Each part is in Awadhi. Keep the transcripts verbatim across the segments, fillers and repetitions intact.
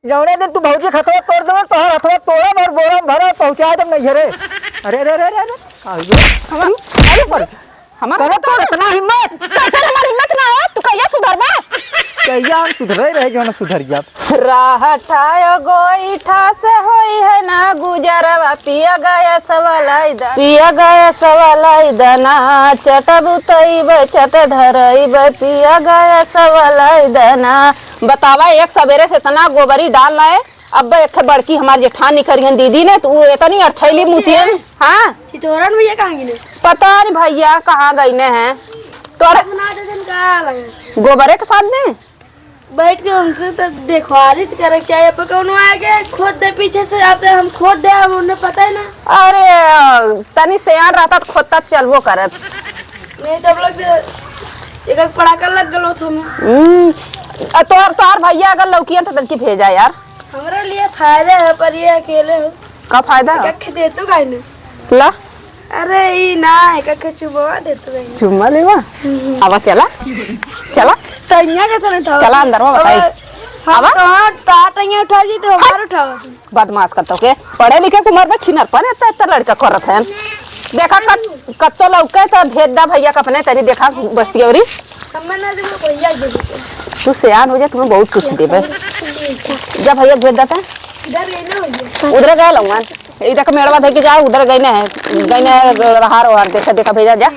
जौने दिन तू भौजी के हथवा तोड़ देबे, तोहर हथवा तोड़ब और बोरा में भरब, पहुँचा देब नैहरे। अरे, अरे, अरे, अरे, अरे, का हो गया? हमार, अरे, पर, हमार करे तोर इतना हिम्मत? कैसे हमार हिम्मत ना हो? तू कहिया सुधरबा? कहिया हम सुधरे रहे, जो ना सुधर जाब। राहटा गोईठा से होई है ना गुजरवा, पिया गैसवा लाई दना। पिया गैसवा लाई दना, चट बुतइबे, चट धरइबे, पिया गैसवा लाई दना। बतावा, एक सबेरे से इतना गोबरी डाल लाए, अब एक ठे बड़की हमार जेठानी करिहन दीदी ने, तो वो इतनी अरछैली मुतियन। हाँ। चितौरन भैया कहाँ गिने? पता नहीं भैया कहाँ गइने हैं। तोरे बना दे दिन का लगे। गोबरे के साथ दे। बैठ के उनसे तो देखभाल ही तो करे के चाहिए। पर कौनो आगे खोद दे पीछे से, आप तो हम खोद दे, हम उन्हें पता ही ना। अरे, तनी सियान रहता तो खोदता चलबो करत। नहीं तो हम लोग तो एक एक पड़ाका लग गलो था हमें। हम्म, आ तोर, तोर भैया अगर लौकियन तो तनकी भेजा यार। हमरा लिए फायदा है, पर ये अकेले हो। का फायदा? कखे दे तो काहे नहीं? ला। अरे, ई ना है, कखे चुम्मा दे तो काहे नहीं? चुम्मा लेवा? हम्म। आवा, चला। चला। टैया के तने उठाओ। चला, अंदर में बताई। अब हम आवा। कहाँ ता टैया उठाओगी तो हमार उठाओ। बदमाश करता के। पढ़े लिखे के उम्र में छिनरपन, इतना, इतना लड़का करत है। देखा, कत-, कत्तो लौके तो भेज दा भैया के अपने, तनी देखा बस्ती औरी। हमें ना देबो भैया के देबो। तू सियान हो जा, तुम्हें बहुत कुछ देबे। जा भैया भेज देता। इधर ले ना भैया। उधर गए लौंगन। इधर का मेड़वा धर के जा, उधर गए ना है। गए ना है, रहार वहार देखा, देखा भेजा जा।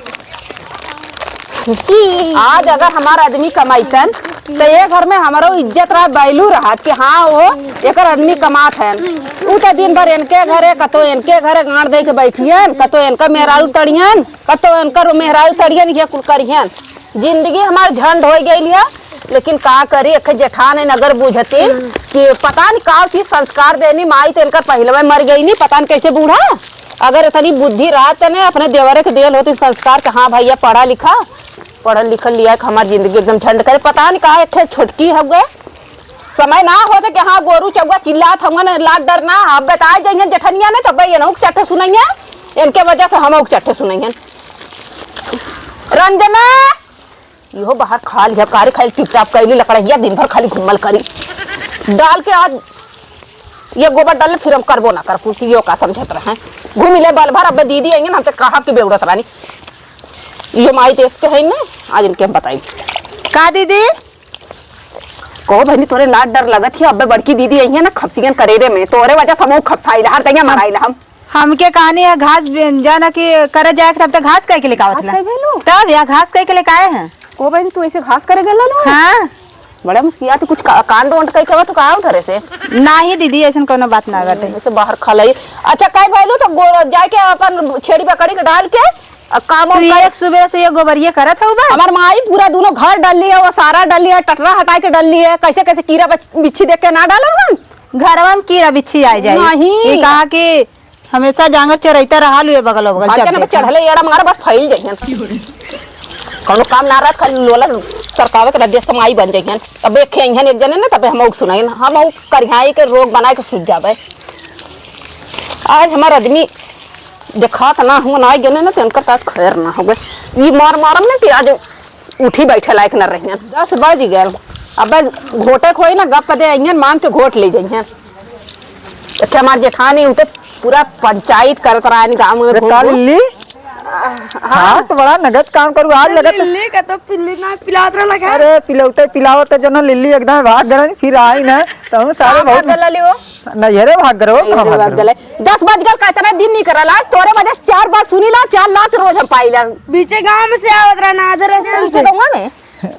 आज अगर हमार आदमी कमाइतन, तो ये घर में हमारो इज्जत रहा, value रहत कि हाँ, वो एकर आदमी कमात है। उ तो दिन भर इनके घरे, कतो इनके घरे गांड दे के बैठियन, कतो इनका मेहरारू तड़ियन, कतो इनका रो-, मेहरारू तड़ियन, ये कुल करियन। जिंदगी हमार झंड हो गई है, लेकिन का करी, एक जेठान है, अगर बुझती कि पता नहीं का चीज संस्कार देनी, माई तो इनका पहले में मर गई नहीं, पता नहीं कैसे बूढ़ा। अगर इतनी बुद्धि रहत ने अपने देवरे के देल होती संस्कार कि हाँ भैया पढ़ा लिखा, पढ़ल लिखल लिया कि हमार जिंदगी एकदम झंड करे। पता नहीं काहे एक ठे छोटकी हो गए, समय ना होते कि हाँ गोरू चौगा चिल्लात हवन, लाज डर ना। अब बताए जाइए जेठनिया ने, तब ये नहुक चट्टे सुनैया, इनके वजह से हम चट्टे सुनैया। रंजना, इहो बाहर खा लिया, कारी खाई चुपचाप कैली लकड़िया, दिन भर खाली घूमल करी। डाल के आज ये गोबर डाल, फिर हम करबो ना कर कुछ, यो का समझत रहे। घूम ले बल भर, अब दीदी आई ना, हम तो कहा कि बेउरत रानी। ये माई देश के है ना, आज इनके हम बताई। का दीदी? कहो बहनी, तोरे लाज डर लगत ही, अबे बड़की दीदी आई है ना, खपसियन करेरे में, तोरे वजह से हम खपसाइला, हर दइया मराइला हम। हमके कहानी है घास बे-, जाना कि करे जाए के, तब तक घास कह के लेके आवत घास ना। कह भेलू? तब या घास कह के लेके आए हैं। कहो बहनी, तू ऐसे घास करे गल ना? हाँ। बड़ा मुस्किया, तू कुछ का-, कांड वांड कह के आवत, तू कहाँ उधरे से? नाही दीदी, ऐसन कोनो बात ना बाटे। ऐसे बाहर खा लाई। अच्छा, कह भेलू तो गो-, जाके अपन छेड़ी बकरी के डाल के अब काम तू वाम कर। एक सुबह से ये गोबरिये करत हऊ बस? हमार माई पूरा दोनों घर डलली है, वो सारा डलली है, टटरा हटाए के डलली है, कैसे कैसे कीड़ा बच-, बिच्छी देख के ना डालब हम। घरवा में कीड़ा बिच्छी आ जाई। नहीं। ये कहा कि हमेशा जांगर चोरैता रहा लुए बगल बगल भाग के ना चढ़ते। चढ़ले एड़ा मारा बस फैल जइहन। कौनो काम ना रहत, खाली लोला सरकावे के देश के माई बन जइहन। तब एक खेइहन एक जने ना, तबे हम सुनाइन, हम करिहाई के रोग बनाए के सूझ जाबे। आज हमार आदमी देखात ना हुआ, ना गने ना, तो इनकर ताज खैर ना हो गए। ये मार मारम ना कि आज उठी बैठे लायक न रहियन। दस बज गए, अब घोटे खोई ना, गप दे अइहन, मांग के घोट ले जइहन। अच्छा, हमार जेठानी उते पूरा पंचायत करत रहन गाँव में अरे, घूम का घूम। लिल्ली? हाँ। हाँ, तो बड़ा नगद काम करू, आज लगत है। लिल्ली का तो पिल्ली ना पिलावत रहला का? अरे, पिलौते पिलावत है, जो ना लिल्ली एकदम भाग गए, फिर आई ना, तो हम सारे कहाँ बहुत भाग गला लियो? नैहरे भाग गए हो, नैहरे कहाँ भाग भाग गए? गए। दस बज गल का इतना दिन नहीं करला, तोरे वजह से चार बात सुनी ला, चार लात रोज हम पाई ला। बीचे गांव में से आवत रहना, आधे रास्ते में तुमसे से। गाँव में?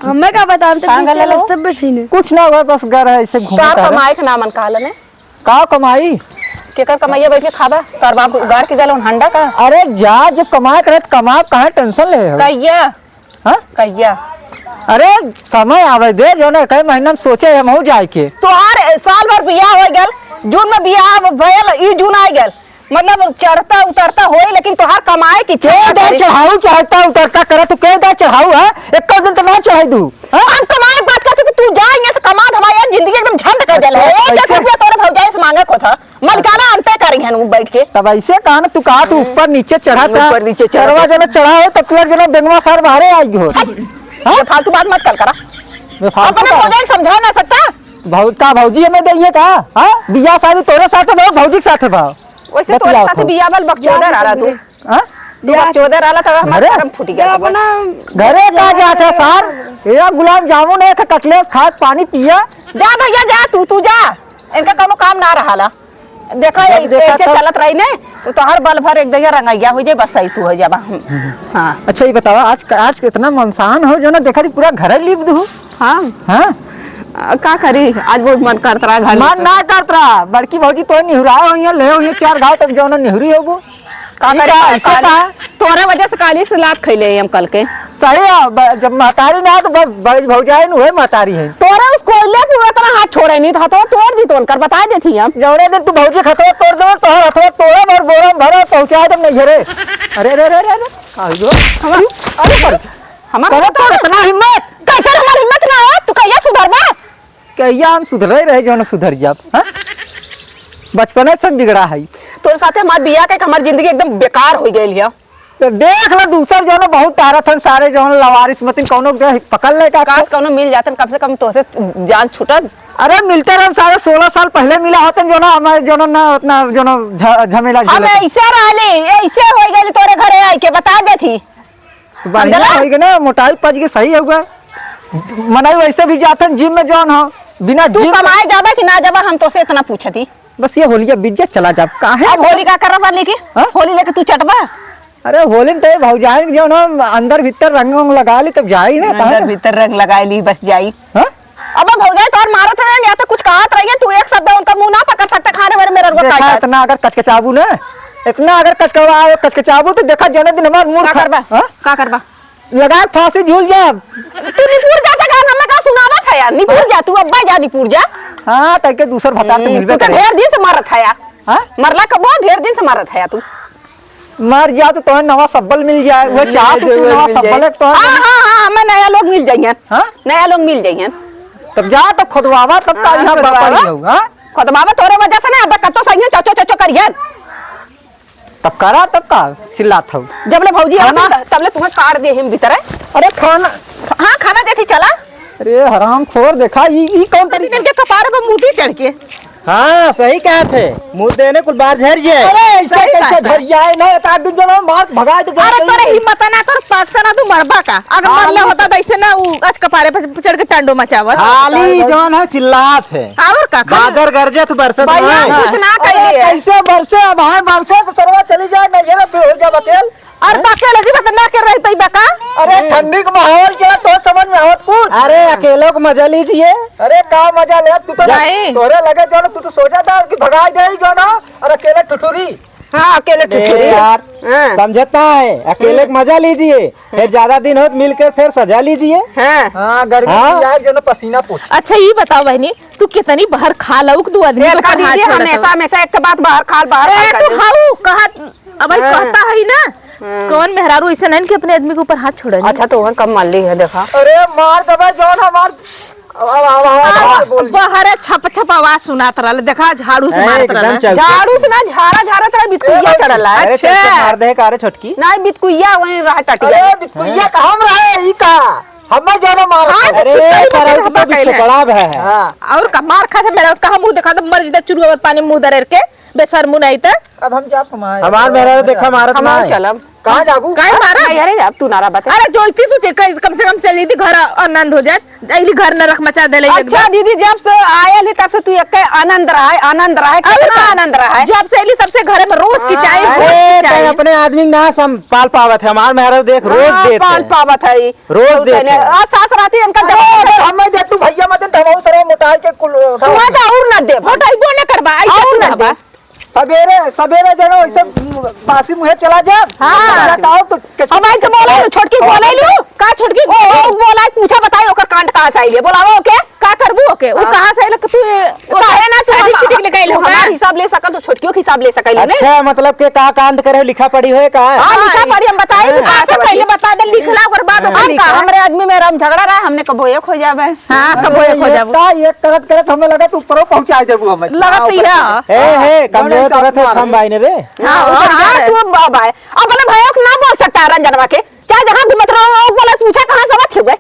हमें का पता, हम तो कहाँ बीचे गला लो? रास्ते में बैठे ने। कुछ ना हुआ, बस घर है, ऐसे घूमे का टहले। कमाए के नामन कहला ने? का कमाई? केकर कमाइया बैठ के खाबा? तोर बाप उगाड़ के गलो हंडा का? अरे जा, जब कमाए करे त कमा, काहे tension ले हो? कहिया? हाँ? कहिया? अरे समय आवे दे, जो ना कई महीना में सोचे हम हो जाए के। तोहार साल भर बियाह हो गल, जून में बियाह भयल, ई जून आ गल, मतलब चढ़ता उतरता होई, लेकिन तोहार कमाए की के इच्छा दा करी। चढ़ाऊ चढ़ता उतरता करे, तू के दा चढ़ाऊ है? एक दिन तो ना चढ़ाई दू, हाँ? हम कमाए के बात करते कि तू जा यहाँ से कमा धमाया, जिंदगी एकदम झंड कर देले है। एक एक कैसे? रुपया तोरे भौजाई से मांगे को था, मलिकाना अंते करी हन उ बैठ के। तब ऐसे कहा ना, तू कहा तू ऊपर नीचे चढ़ा था। ऊपर नीचे चढ़ा सरवा था। जना चढ़ा हो, तब तू एक जना बेंगवा सार बाहरे आई हो। हट, हाँ? ये फालतू बात मत कर करा। ये फालतू अपने बात। भौजाई समझा ना सकता? भौ-, का भौजी हमें देइए का? हाँ? बियाह शादी तोरे साथे भा, भौजी के साथे भा? वैसे तोरे बतियाओ साथे तो। बियाह वाल बकचोदर आला तू। हाँ? तू बकचोदर आला तो हमार अरे। करम फूट गया जब बस। अपना घरे का जात है सार? ये गुलाब जामुन है, एक कटलेस खा, पानी पिया। जा भैया जा, तू, तू जा। इनका कौनो काम ना रहाला। देखा, जब ये देखा ऐसे तब चलत रही ने, तो तोहर बल भर एक जगह रंगैया हो जाए, बरसाइत हो जाबा। हाँ। अच्छा, ये बतावा, आज, आज इतना मनसान हो जो ना, देखा थी पूरा घर ही लीप दू। हाँ। हाँ? आ, का करी, आज बहुत मन करत रहा घर मन लेके। ना करत रहा, बड़की भौजी तो निहुराए हुई है, ले हुई है चार घाव, तब जो ना निहुरी होबू। का ई करी, का, का ऐसे करी? का? तोरे वजह से काली से लात खैले हम कल के। सही है, ब-, जब महतारी ना है तो ब-, बड़ी भौजाई न हुए महतारी है। तोरे उस कोयले पे इतना हाथ छोड़े नहीं था, तो तोड़ दी तो उनकर, बता देती हम। जौने दिन तू भौजी के हथवा तोड़ देबो, तोहर हथवा तोड़ब और बोरा में भरब, पहुँचा देब नैहरे। अरे, अरे, अरे, अरे, अरे। आइयो। हमार, अरे, पर, हमार करे तो इतना हिम्मत? कैसे हमार हिम्मत ना हो? तू कहिया सुधरबा? कहिया हम सुधरे रहे, जो न सुधर जाब, हाँ? बचपने से हम बिगड़ा है। तोर साथे हमार बियाह के, हमार जिंदगी एकदम बेकार हो गई है। तो देख लो, दूसर जो न बहुत टारत हन सारे, जो न लवारिस मतिन, कौनो के पकड़ ले का? काश कौनो मिल जातन, कम से कम तोसे जान छूटत। अरे मिलते रहन सारे, सोलह साल पहले मिला होतन, जो ना हमारे, जो ना, ना उतना, जो ना झ-, झमेला हम झेलत। ऐसे रहली, ऐसे हो गई तोरे घरे आई के, बता देती। तो बढ़िया समझला? होई गए ना, मोटाई पच के सही होगा। मनई वैसे भी जातन जिम में जौन हो, बिना तू जिम कमाए जाबा कि ना जाबा, हम तोसे इतना पूछती। बस ये होलिया बीत जाए, चला जाब। काहे? अब होली का करब लेके? हाँ? होली लेके तू चटबा? अरे होली में तो ये भौजाइन के जौन हो, अंदर भीतर रंग वंग लगा ली तब जाई ना, अंदर काहे? भीतर रंग लगा ली, बस जाई। हाँ? अब भौजाई तोर मारत है ना, या तो कुछ कहत रहिए, तू एक शब्द उनका मुंह ना पकड़ सकता, खाने वाले मेरे को देखा, काट। इतना अगर कचकचाबू ना, इतना अगर कचकवा-, कचकचाबू तो देखा, जौने दिन हमार मूड का खा-, करबा? हाँ? का करबा? लगा के फांसी झूल जाब। तू निपुर जा, तक हमें का सुनावत है यार, निपुर जा, तू अब्बा जा, निपुर जा। हाँ, तके दूसर भतार तो हम्म, मिलबे तू तो करे। ढेर दिन से मारत है यार। हाँ? मरला कबो, ढेर दिन से मारत है यार तू। मर जा तो तोहे नवा सब्बल मिल जाए, वो चाह तो तू नवा सब्बल है, तो हाँ, हाँ, हाँ, हमें नया लोग मिल जाइए। हाँ? नया लोग मिल जाइए। तब जा तो खोदवावा, तब तो हाँ, यहाँ खोदवावा। बड़ा पड़ी रहू, हाँ? खोदवावा तोरे वजह से ना, अब कत्तो सही चचो चचो करिए। तब करा, तब का चिल्लात हऊ? जब ले भौजी खाना? आवत है, तब ले तुम्हें काट दे हम भीतर है। अरे खाना। हाँ, खाना देती चला। अरे हरामखोर, देखा, ई, ई कौन तरीका? इनके कपार पर मूती चढ़ के। हाँ, सही कहत है। मुँह देने कुल बार झर जाए। अरे, ऐसे सही कैसे बात है। झर जाए? ना, एक आध दिन जब हम मार भगा दे, अरे, तोरे हिम्मत है ना, तोर पक्ष ना, तू मरबा का? अगर मरले होता तो ऐसे ना, उ आज कपारे पे चढ़ के टंडो मचावत। खाली जौन है, चिल्लात है। और का? बादर गरजत बरसत भैया, नहीं। कुछ ना अरे, कहिए। कैसे बरसे? अब हाय बरसे तो सरवा चली जाए, नहीं है ना, फिर हो जाए बकेल। और बाकी लगी बात ना कर रही पई बा का? अरे ठंडी के माहौल चला तो समझ में आवत कुछ। अरे अकेलों को मजा लीजिए। अरे का मजा ले तू तो नहीं। तोरे लगे जो ना तू तो सोचा था कि भगाई दे जो ना और अकेले ठुठुरी। हाँ अकेले अरे ठुठुरी। यार हाँ। समझता है अकेले को मजा लीजिए फिर ज्यादा दिन हो तो मिलकर फिर सजा लीजिए। हाँ। हाँ गर्मी हाँ। की यार जो ना पसीना पोछ। अच्छा ये बताओ बहनी तू कितनी बाहर खा लउक दू आदमी के देखा ऊपर हाथ दीदी छोड़त हमेशा हो। हमेशा एक बात बाहर खाल बाहर ए, खाल तू कर दे। हाउ कहा अब भाई हाँ। कहता है ना हाँ। कौन मेहरारू ऐसे नहीं कि अपने आदमी के ऊपर हाथ छोड़े नहीं। अच्छा तो वहाँ कम मान ली है देखा। अरे मार दबा जौन हमार अब, अब, अब, अब, अब, अब बोल दे। बहरे छप छप आवाज सुनात रहल देखा झाड़ू से ए, मारत एकदम रहल। चौके। झाड़ू से ना झाड़ा झाड़त रहा ए, बितकुइया भाई। चढ़ल है। अरे अच्छा। चौके मार दे का रे छोटकी। नहीं बितकुइया वहीं रहा टटिया अरे में। बितकुइया कहाँ में रहा है ई का? हमें जाना मार हाँ, खाए। तो अरे छिपकली सारा बकरी तो हब्बा बिस्कुट कैले। बड़ा है। हाँ। और का मार खाते मेरा कहाँ मुंह देखा तो मर जीता चुरू और पानी मुंह दरेर के। बेशर्मू नहीं त। अब हम जाब कमाए। हमार मेहरारू देखा मारत हम ना है। चलब। कहाँ जाबू? काहे मारब? नहीं, अरे, अब तू ना रह बता। अरे, जोइती तू जे कम से कम चली थी घर आनंद हो जात। अइली घर नरक मचा देले एक अच्छा बार। दीदी, जब से आयल ही तब से तू एक आनंद रहा है, आनंद रहा है, अरे कितना बा, आनंद रहा है। जब से अइली तब से घर में रोज की चाय, हाँ। रोज अरे, की चाय। तै अपने आदमी ना सम-, पाल पावत है, हमार मेहरारू देख, रोज हाँ, देत पाल है। पावत है। रोज रोज देत देने। है। आ, सास रहती इनका अरे, जवाब अगर हमें दे तू भैया मत दे, तो हम और सरवा मोटाई के कुल उठाओ। तू आ जा, और ना दे। मोटाई वो ना करबा, ऐसे और ना सुनाबा। दे। सबेरे, सबेरे जनो ऐसे बासी मुँहे चला जा। हाँ। बताओ तो कैसे हम आई तो बोला लो, छोटकी बोला लो। का छोटकी? ओ, ओ, बोला, पूछा, बताई, ओकर कांड कहाँ से आइले? बोलावा ओके। का करबू ओके? वो हाँ। कहाँ से आइले? तू, वो काहे ना तू साड़ी हम, सीढ़ी लेके आइल हो का? हमार हिसाब ले सकल तो छोटकियों के हिसाब ले सकल, नहीं? अच्छा, मतलब के का कांड करे हो, लिखा पढ़ी होए का? हाँ, लिखा हाँ, पढ़ी हम बताई, हाँ। वो कहाँ से पहले बता दे, लिखला, ओकर बाद हाँ, ओकर लिखा। हमरे आदमी में राम झगड़ा रहा, हमने कबो एक हो जावे। हाँ, कबो एक हो जाबो। एक करत करत हमें लगा तू ऊपरो पहुँचा देबू हमें। लगत ही है। ए, हे, कमजोर जौने तरह से साथ हम बाइन रे। हाँ, हाँ, हाँ, तू अब बाबा है। अपने भाइयों को ना बोल सकता है रंजनवा के। चाहे जहाँ घूमत रहो, वो बोले, "पूछा कहाँ से आवत हुए?"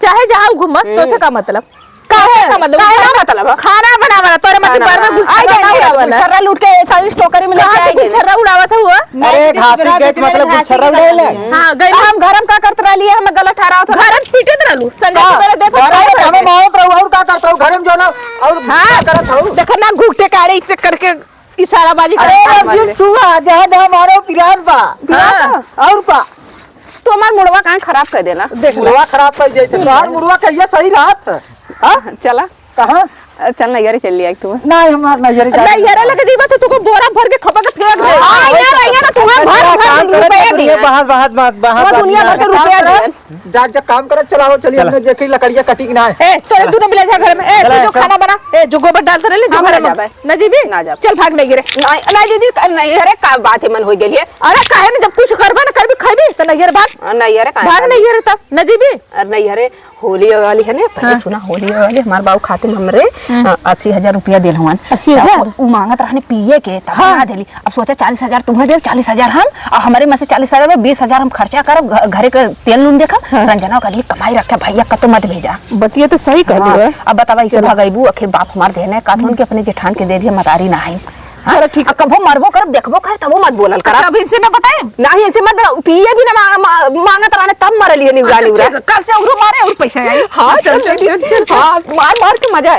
चाहे जहाँ घूमत, तो से का मतलब? काहे? का मतलब? काहे ना मतलब? खाना बनावला, तोरे मती खाना बार में बना-, गुलछर्रा आई गई, उड़ावला। गुलछर्रा लूट के इकतालीस टोकरी में लेके कहाँ आई के गई। गुलछर्रा उड़ावत हुआ? अरे, घासी गई, मतलब गुलछर्रा उड़ावला। हाँ, गई। हम घर में का करत रहली, हम गलत ठहरावत रहली। घर में पीटत रहलू, संजय का? के बेरा देत घर में रहलू। हमें मारत रहू, और का करत रहू? घर में जो ना, और हाँ। का करत रहू? देखो ना, घुघटे काढ़े, इसे करके इशाराबाजी अरे, करत रहलू। अभी सुआ, जहाँ, जहाँ मारो, पिरात बा। हाँ। और बा। तो हमार मुड़वा काहे खराब कर देला? देख ले। मुड़वा खराब कर जैसे, तोहार मुड़वा कहिया सही रहत? हाँ? चला। कहाँ? अ, चल नैहरे चल लिया तू। ना, हमार नैहरे जाए। नैहरे लगे जीवा तो तुको बोरा भर के खपा के फेंक दे। हाँ, हाँ, यहाँ रहिया ना, तुम्हें भर, भर काम करे रुपया तो दे। दुनिया बहस, बहस, बहस, बहस, वो बहस, दुनिया भर के बहस। रुपया दे। जा, जा काम करे, चला हो, चलिए, चला। हमने देखी लकड़िया कटी कि ना है। ए, तोरे चला। दोनों मिले जा घर में। ए, चला, तू जो चला। खाना बना, ए, जो गोबर डालते रहे, जो हम घर ना में। जाबे। ना जीबी? ना जाब। चल, भाग नैहरे। ना, ना दीदी, नैहरे का बात है, मन हो गई है। अरे, काहे ना, जब कुछ करबा ना करबी, खाबी, तो नैहरे भाग। नैहरे काहे भाग भाग? नैहरे तब, ना जीबी? अरे नैहरे होली वाली है ना, पहले हाँ। सुना, होली वाली हमार बाबू खातिर हमरे, हाँ। अ, अस्सी हजार रुपया देल हवन। अस्सी हजार? तब उ मांगत रहने पिए के, तब हाँ। ना देली। अब सोचा, चालीस हजार तुम्हें देब, चालीस हजार हम, और हमारे में से चालीस हजार में बीस हजार हम खर्चा करब, घ-, घरे के तेल नून देखब। हाँ। रंजना कहली, "कमाई रखे भैया, कतो मत भेजा।" बतिया तो सही कहली हाँ। है। अब बतावा, इसे चलो। भगैबू, आखिर बाप हमार देने, का तो उनके अपने जेठान के दे दिया, मतारी ना है। हाँ? चलो, ठीक है। अब कबो मरबो करब, देखबो करब, तबो मत बोलल करब। अच्छा, अब इनसे ना बताए? नहीं, इनसे मत, पिए भी ना मा-, मा-, मांगत रहने, तब मरल ये निगरानी अच्छा, उरा। ठीक है। कल से औरो मारे और पैसा आई। हाँ, चल, चल, चल, चल, चल। हाँ, मार, मार के मजा आए।